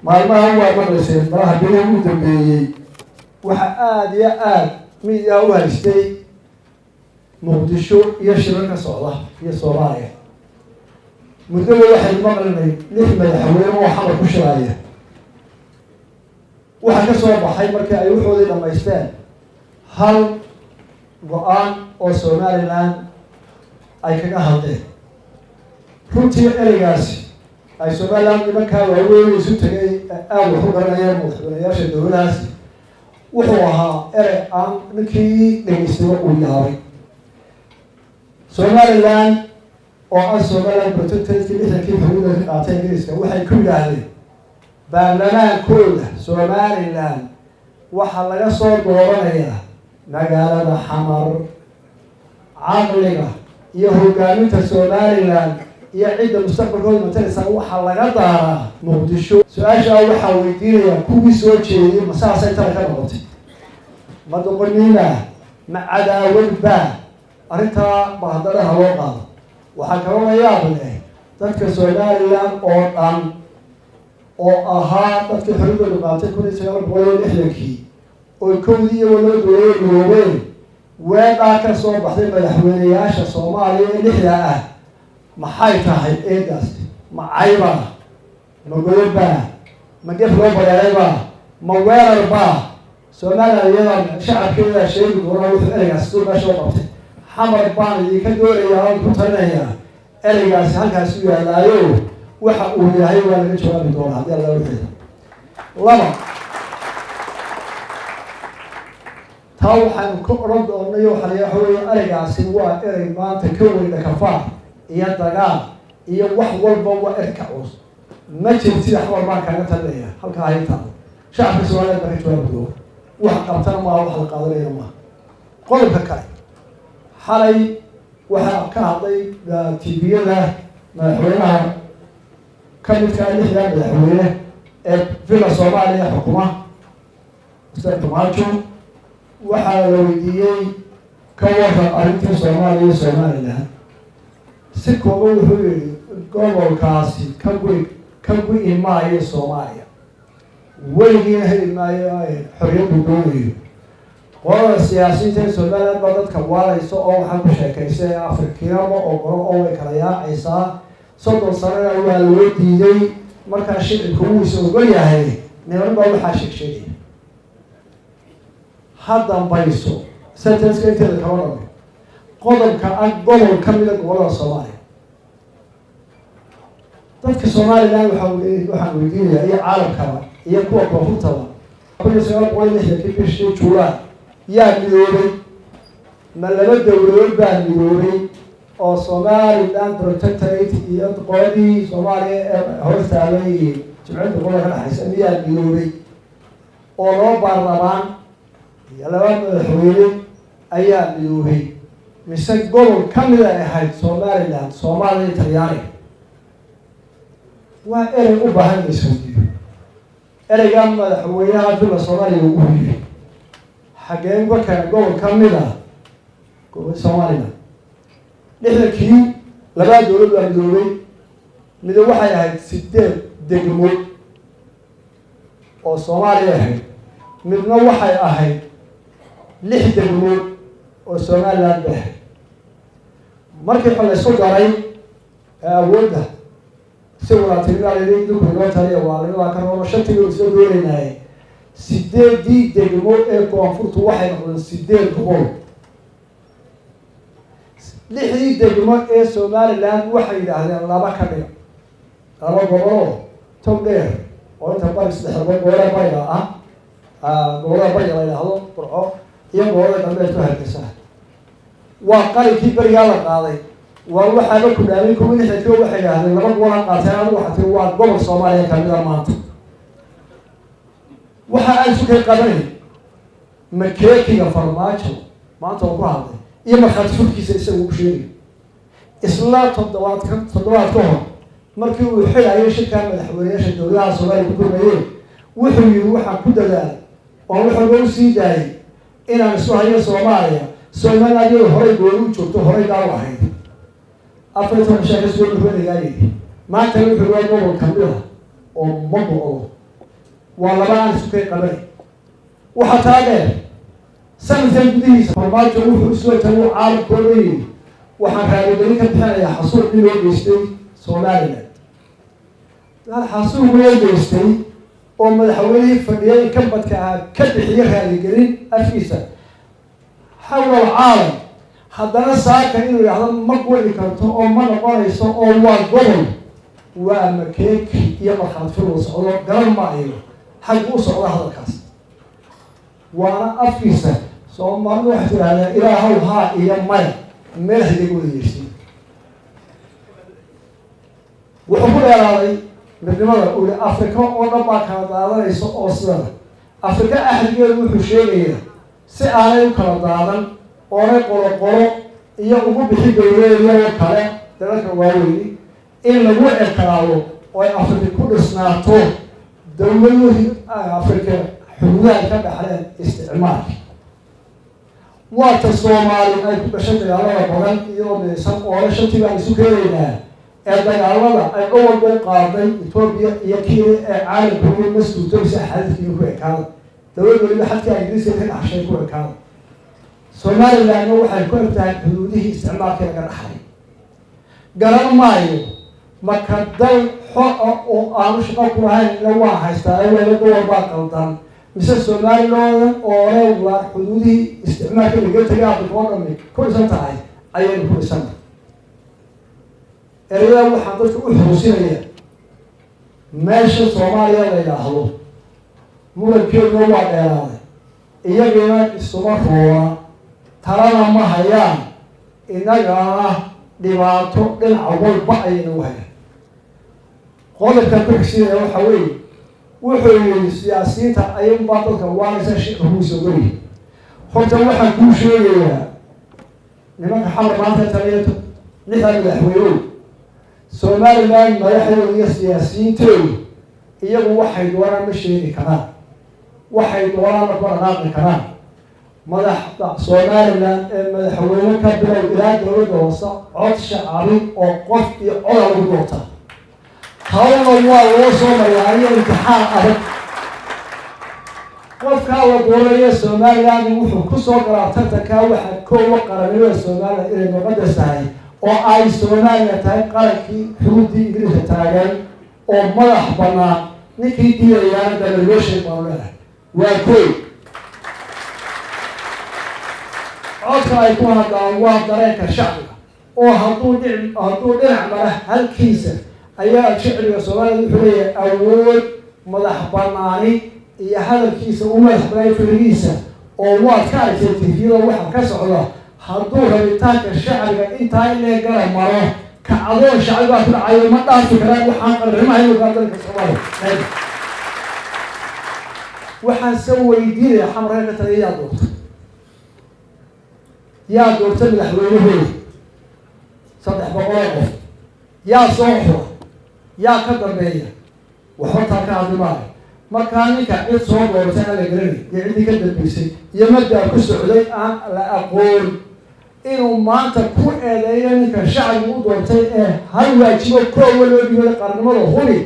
Maalmahan waa maqlayseen, malaha bilihii ugu dambeeyey waxaa aada iyo aada miidiyaa u haystay Muqdisho iyo shirar ka socda iyo Soomaaliya. Muddaba waxaynu maqlinay lix madaxweyne oo Xamar ku shiraya. Waxaa ka soo baxay markii ay waxoodii dhamaysteen hal go-aan oo Somaliland ay kaga hadleen. Runtii ereygaasi ay Somaliland nimankaa waaweyn isu tegay aada wax u garanayeen madaxweyneyaasha dowladahaasi wuxuu ahaa erey aan ninkii dhegeystayba uu yaabay. Somaliland oo ah Somaliland protectorate 60-kii xuduuda ka qaatay Ingiriiska, waxay ku yidhaahdeen baarlamaankooda Somaliland waxaa laga soo dooranayaa magaalada Xamar, caqliga iyo hogaaminta Somaliland iyo cidda mustaqbalkooda mataleysa waxaa laga daaraa Muqdisho. Su-aashaa waxaa weydiinayaa kuwii soo jeediyay: ma saasay tala ka noqotay? Ma doqoniima? Ma cadaawad baa arrintaa? Ba haddana ha loo qaado. Waxaa kaloo la yaab leh dadka Somaliland oo dhan oo ahaa dadkii xorriyadoodu qaatay 1960-kii oo kowdii iyagoo loo dowlado midoobeen, weedhaa ka soo baxday madaxweyneyaasha Soomaaliya ee lixda ah maxay tahay eedaasi? Ma caybaa? Ma godobbaa? Ma gef loo bareeraybaa? Ma weerar baa? Somaliland iyadaa shacabkeedaa sheegi doona wuxuu ereygaasi suu meesha u qabtay. Xamar baan idinka doonayaa oon ku talinayaa, ereygaasi halkaasi u yaallaayo, waxa uu yahay waa laga jawaabi doonaa haddii Alla wuxeeda. Laba, taa waxaanu ka odhan doonay waxa weeye ereygaasi waa erey maanta ka weyn dhakafaar iyo dagaal iyo wax walba, waa erey ka culus. Ma jirtida Xamar baan kaaga talinaya halkaa haytaado. Shacabka Somaliland baa ka jawaabi doona. Wax qabtana maaha, wax la qaadanayna maaha. Qodobka kale, xalay waxaa ka hadlay TV-yada madaxweynaha ka midkaa lixdaa madaxweyne ee Villa Soomaaliya xukuma, Mister Farmaajo. Waxaa la weydiiyey: ka waran arrintii Soomaaliya iyo Somaliland? Si kooban wuxuu yihi: gobolkaasi ka go-i maayo Soomaaliya, weligiina heli maayo xorriyaddu doonayo. Qolada siyaasiyiinta ee Somaliland baa dadka waalaysa oo waxaa ku sheekaysay Afrikiina ma ogolo oo way kala yaacaysaa. 30 sanana waa loo diiday. Markaa shicibka wuu is ogol yahay, niman baa waxaa sheeg sheegaya. Ha dambayso sentence-ka inteeda kala dhame. Qodobka ah gobol ka mida gobollada Soomaaliya, dadka Somaliland waxaan weydiinayaa iyo caalamkaba iyo kuwa koonfurtaba: 1960-kii bishii Juulaay yaa midoobay? Ma laba dowladood baa midoobay oo Somaliland protectorate iyo qoladii Soomaaliya ee hoos taalay jimciyadda qolada ka dhexaysa miyaa midoobay, oo laba baarlamaan iyo laba madaxweyne ayaa midoobay, mise gobol ka mid ay ahayd Somaliland Soomaaliya iyo Talyaaniga? Waa erey u baahan la isweydiiyo. Ereygaa madaxweynaha Villa Soomaaliya uu yiri xaggee uga keena gobol ka mid ah Somaliland? 60-kii labada dowlad baa midoobay. Midoob waxay ahayd sideed degmo oo Soomaaliya ahayd, midna waxay ahayd lix degmo oo Somaliland bay ahayd. Markii xol laysu daray ee awoodda si walaaltinimada idinku inoo taliya, waalnimadaa ka roono, shantii isla doonaynaaye, sideedii degmo ee koonfurtu waxay noqdeen sideed gobol. Lixdii degmo ee Somaliland waxay yidhaahdeen laba ka dhiga, laba goboloo tog dheer oo inta bari saddex gobolada bariga ah, gobolada bariga la yidhaahdo Burco iyo gobolada galbeedku Hargeysa. Waa qalinkii berigaa la qaaday. Waa waxaaba ku dhaamay kuwii 60-kii waxay yidhahdeen laba gobol ha qaateen. Adigu waxaa tiri waa gobol Soomaaliya kamida. Maanta waxa aan isu kay qabanay makeekiga Farmaajo maanta oo ku hadlay iyo markhaati furkiisa isaga u sheegay isla toddobaad ka hor markii uu xidhayo shirkaa madaxweyneyaasha dowladaha Soomaaliya ku kulmayeen, wuxuu yihi: waxaan ku dadaalay oon wax walba u sii daayay inaan isu hayo Soomaaliya. Somaliland iyadoo horay gooni u joogto, horay gaal u ahayd, 14 cishaa kasoo madaxweynegaa yidhi. Maantana wuxuu waa gobol kamid ah oo ma go-do. Waa laba aan isu kay qabanay. Waxaa taa dheer, sanadkan gudihiisa Farmaajo wuxuu isoo tagu caalamkooda yidhi: "Waxaan raaligelin ka bixinayaa xasuuqii loo geystay Somaliland." Hal xasuuq loo geystay oo madaxweynihii fadhiyay kambadka ahaa ka bixiyo raaligelin afkiisa xawla alcaalam, haddana saaka inuu yidhaahdo ma go'i karto oo ma noqonayso oo waa gobol, waa makeeki iyo markhaati fil socdo. Garan maayo xaggu u socda hadalkaas, waana afkiisa. Soomaalidu waxay tidhahdeen: "Ilaahow haa iyo maya meel hagaga wada yeeshin." Wuxuu ku dheeraaday midnimada. Uu yihi Afrika oo dhan baa kala daadanaysa, oo sidana Afrika axdigeedu wuxuu sheegayaa si aanay u kala daadan oonay qolo qolo iyo ugu bixi dowladeedoo kale dalalka waaweyni, in lagu ekaado oo ay Afrika ku dhisnaato dowladuhii Afrika xuduudaha ay ka dhaxleen isticmaalka. Waata Soomaali ay ku gashay dagaalada badan iyadoo midaysan oole shantii baan isu keenaynaa ee dagaalada ay gobol u qaaday Etoobiya iyo Kenya ee caalamka ma suurtoysa. Xadadkiina ku ekaada, dowlad waliba xadkaa Ingiriiska ka dhaxshay ku ekaada. Somalilandna waxay ku eg tahay xuduudihii isticmaalkii laga dhaxlay. Garan maayo maka dal xor ah oo aanu shaqo ku lahayn ila waa haystaa wala gobol baa qaldan, mise Somaliland oole waa xuduudihii isticmaalka laga tegay Afrika oo dhami ku dhisan tahay ayaynu ku dhisanta. Ereyada waxaan dadka u xusuusinaya: meesha Soomaaliya la yidhaahdo murankeeduna waa dheeraaday, iyagiina isuma roona, talana ma hayaan, innagana dhibaato dhinaca walba ayay nagu hayaan. Qodobkan ku xigsiinaya waxa weeye, wuxuu yihi siyaasiyiinta ayunbaa dadka waanaysa shicibkuusa ogolyihi. Horta waxaan kuu sheegayaa, nimanka Xamar maanta taliyato, lixda madaxweynow, Somaliland madaxdooda iyo siyaasiyiinteedu iyagu waxay doonaan ma sheegi karaan, waxay doonaan ma ku dhaqaaqi karaan. Madaxda Somaliland ee madaxweyne ka bilow ilaa dowladda hoose cod shacabi oo qof iyo coda lagu doorta. Hawlna waa loo soo mariyaa iyo imtixaan adag. Qofkaa la dooranayo Somaliland wuxuu kusoo galaa tartankaa waxaa koowa qarannimada Somaliland inay muqadas tahay, oo ay Soomaaliya tahay qarankii xuduuddii Ingiriiska taagan oo madax banaan. Ninkii diidayaana dabalgooshay baanu leedahay. Waa kooy codka ay ku hadlaan waa dareenka shacbiga, oo hadduu dhinac mara halkiisa ayaa shicbiga Soomaaliyad wuxuu leeyahay awood madax banaani iyo hadalkiisa u madax banaay firigiisa, oo waad ka aragtay tifiyada waxa ka socda. Hadduu rabitaanka shacbiga intaa inay gara maro, kacdoon shacbi baa ku dhacayo, ma dhaafi karaan. Waxaan qarrimaha inuu kaa dalka Soomaaliya. Waxaan se weydiinaya Xamarka ka taliya: yaa doorta? Yaa doorta madaxweynahooda? 300 oo qof yaa soo xura? Yaa ka dambeeya? Waxba taa ka hadli maayo. Markaa ninka cid soo dooratay aan la garanay iyo ciddii ka dambeysay iyo mabdaa ku socday aan la aqoon, inuu maanta ku eedeeyo ninka shacbigu u doortay ee hal waajibo koowa loo dhigooda qarnimada hubi,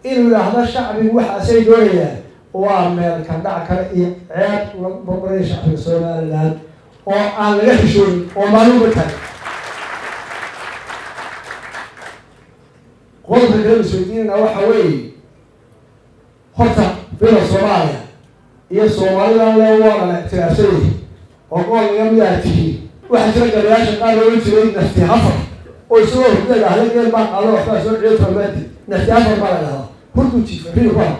inuu yidhaahdo shacbigu waxaasay doonayaan, waa meel ka dhac kale iyo ceeb lagu barbaraya shacbiga Somaliland oo aan laga xishoonin oo maalinba taagay. Qodobka kale isweydiinayna waxa weeye, horta fila Soomaaliya iyo Soomaalidan le waana la ictiraafsanyahay oo gobol naga midaa tihiin. Waxaa jira gabayaasha qaar loola jiray nafti hafar, oo isagoo hurda dhahda geel baan qaado, waxbaa soo ciyo tolmaadi. Nafti hafar baa la dhahdaa, hurduu jiifa riyo ku ha.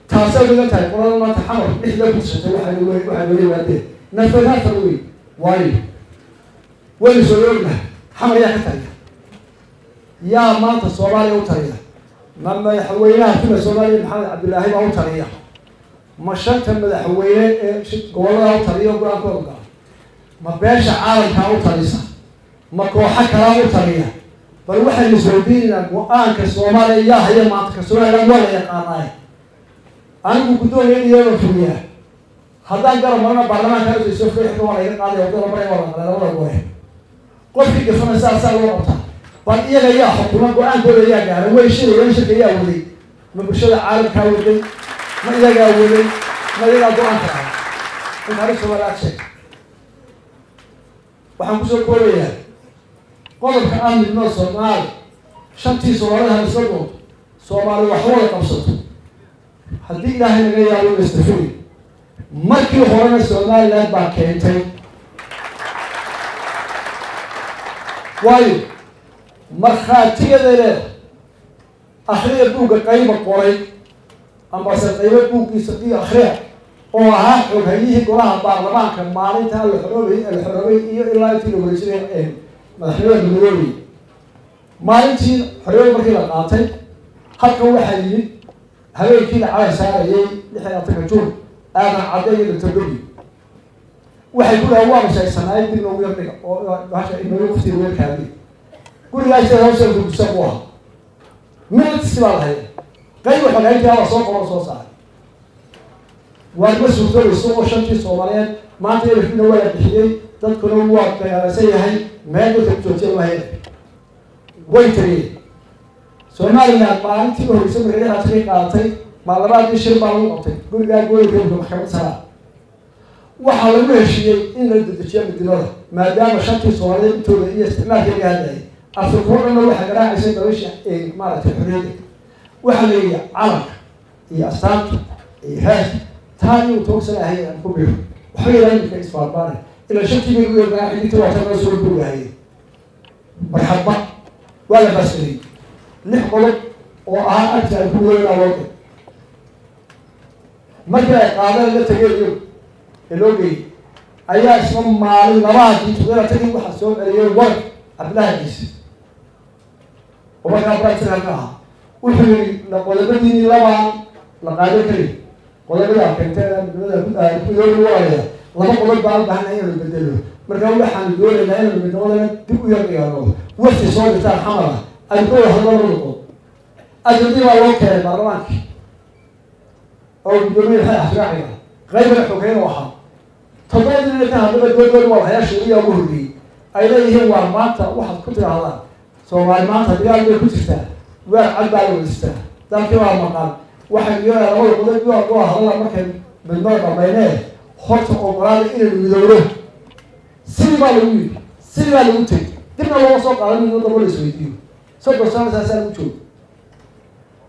Taasay dhigan tahay qolada maanta Xamar lixda ku tushatay. Waxay noola yimaadeen nafti hafar wey, waayo waynu soo ognahay Xamar yaa ka taliya, yaa maanta Soomaaliya u taliya. Ma madaxweynaha fila Soomaaliya Maxamed Cabdilaahi baa u taliya? Ma shanta madaxweyne ee gobollada u taliya go-aankooda gala? Ma beesha caalamkaa u talisa? Ma kooxo kalaa u taliya? Bal waxaynu isweydiinaynaa, go-aanka Soomaaliya yaa haya maanta? Ka Somaliland waa la yaqaanaay. Anigu guddoomiya iyagoo fuliyaa, haddaan garab marana baarlamaanka soo waa laga qaadaya, waddada maray waa la qalay labada gore. Qofkii gafana saasaa loo qabtaa. Bal iyaga yaa xukuma? Go-aankooda yaa gaaray? Way shirayeen, shirka yaa waday? Ma bulshada caalamkaa waday? Ma iyagaa waday? Ma iyagaa go-aanka ahay? Intaari Somaliland sheeg. Waxaan kusoo koobayaa qodobka ah midnimada Soomaali. Shantii Soomaalida ha isla doonto, Soomaali wax wada qabsato. Haddii Ilaahay laga yaabo lastafuri, markii horena Somaliland baa keentay. Waayo, markhaatigeeday leedahay. Akhriya buugga qayba qoray, ambase qaybo buuggiisa iyo akhriya, oo ahaa xoghayihii golaha baarlamaanka maalintaa la xoroobay, la xoroobay iyo ilaa intii la wareysanay madaxnimada midoobay. Maalintii xorriyada markii la qaatay, halkan waxaa yimid habeenkii la calan saarayay 26-ka Juun, Aadan Cadde iyo Doctor Gobi. Waxay ku dhahan, waanu sheegsanaay, dib noogu yar dhiga oo bahasha inoogu waqtiga weerkaadi. Gurigaas hawsha gudisa buu ahaa. Minutes baa la haya, qayba xoghayntii ala soo qoro, soo saaray. Waar ma suurtoobayso oo shantii Soomaaliyeed maanta elfina waa la bixiyey, dadkuna waa dagaalansan yahay, meel dadka joojiya waa way tegeen. Somaliland maalintii u horreysay markay 60-kii qaadatay, maalabaadii shir baa lagu qabtay gurigaa gooyinka maxkamad saraa. Waxaa lagu heshiiyey in la dedejiyo midnimada, maadaama shantii Soomaaliyeed intooda iyo isticmaalkii laga hadlayay, Afrika o dhanna waxaa garaacaysay dabaysha maaragtay xorriyadda. Waxaa la yidhi calanka iyo astaanta iyo heesta taa inuu toogsan ahay aan ku biiro waxba yaraa imika isfaarbaanay ilaa shantii bay u yeernaa xigta waa tan soo buugahayay. Marxaba, waa la baasgariyey 6 qodob oo ahaa agti ay ku midoobaa loo diray. Markii ay qaadeen, la tegeen iyagu ee loo geeyey, ayaa isla maalin labaadii 37-kii waxaa soo celiyay war Cabdillahi Ciise oo markaa prime ka ahaa. Wuxuu yihi, qodobadiinii labaan la qaadan kari, qodobadaa keentee midnimada ku walaya, laba qodob baan u baahanay inaynu bedelo. Marka waxaanu doonaynaa inaynu midnimadana dib u yar dhigano, wafti soo dirtaan xamala aynu ka wada hadlo labada qodob. Ajandii baa loo keenay baarlamaankii oo guddoomiye maxay axtiraaciga qaybana xogeyn oo ahaa. 7-dii nin ka hadlaba doodooda waa lahayaa, shuuriya ugu horreeyey ay leeyihiin. Waar maanta waxaad ku tidaahdaan, Soomaali maanta dagaal bay ku jirtaa, weer cad baa la wadistaa, dalkii baa maqan. Waxaynu yeelaa labada qodob waa hadalla markay midnimada dhamaynee, horta ogolaada inaynu midowno. Sidii baa lagu yidhi, sidii baa lagu tegey, dibna looma soo qaadan midnimo damba la isweydiiyo. 30 sano saasaa lagu joogo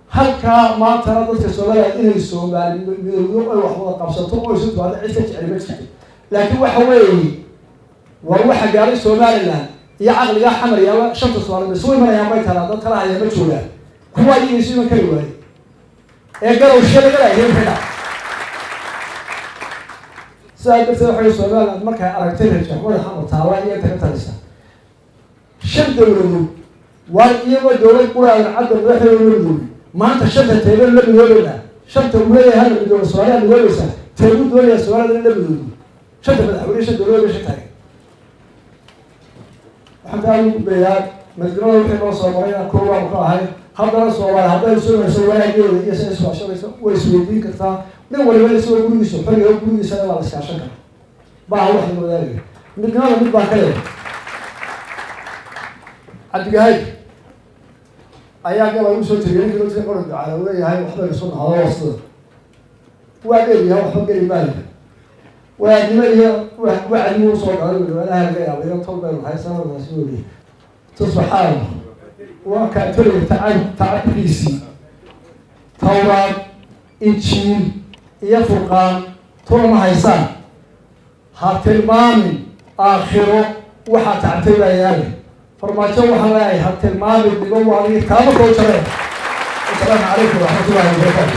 halkaa. Maantana dadka Somaliland inay Soomaali midowdo, ay wax wada qabsato oo isu timaado, cid ka jecel ma jirto. Laakiin waxa weeye, war waxa gaaray Somaliland iyo caqligaa Xamar yaalla, shanta Soomaali ma isu imanayaan bay talaa? Dad kala haya ma joogaan kuwa iyaga isu iman kari waaye ee garowshiya laga laayay maxay? Sidaa darteed waxa Somaliland markay aragtay rajaxmada Xamar taala iyo inta ka talisa shan dowladood, waar iyagoo dowlad quraadan cadda madaxdooda la midoobay, maanta shanta teebeen la midoobayna, shanta uu leeyahay hala midooba, Soomaaliya midoobaysa, teebuu doonaya Soomaalida in la midoobo? Shanta madaxweyne, shan dowladood meesha taagan. Waxaan taa ugu gudbayaa midnimada wixii noo soo marayna koowaanu ka ahay. Haddana Soomaali hadday sugayso wanaageeda iyo si iswaashanayso, way isweydiin kartaa. Nin waliba isagoo gurigiisa xoriga, gurigiisana waa la iskaashan karaa, maaha wax la wadaagayo. Midnimada mid baan ka leeyahay. Cabdigahay ayaa gabay usoo tegay, ninkii loo tegay qoran ducaala uu leeyahay, waxba isu nahdo sida waa dheeryahay, waxba geli maayo. Wadaadnimo iyo wacdi usoo galay, wadaadaha laga yaabay iyo tol baynu nahay sanadaasi weliy. Tusbaxaan waa kaatoliga tacabkiisii, Tawraad, Injiil iyo Furqaan tuna ma haysaan. Ha tilmaamin aakhiro waxaa tacabtay baa yaale. Farmaajo waxaan leeyahay, ha tilmaamin dhigo waadi kaama koo jareen. Wasalaamu calaykum waraxmatullahi wabarakaatu.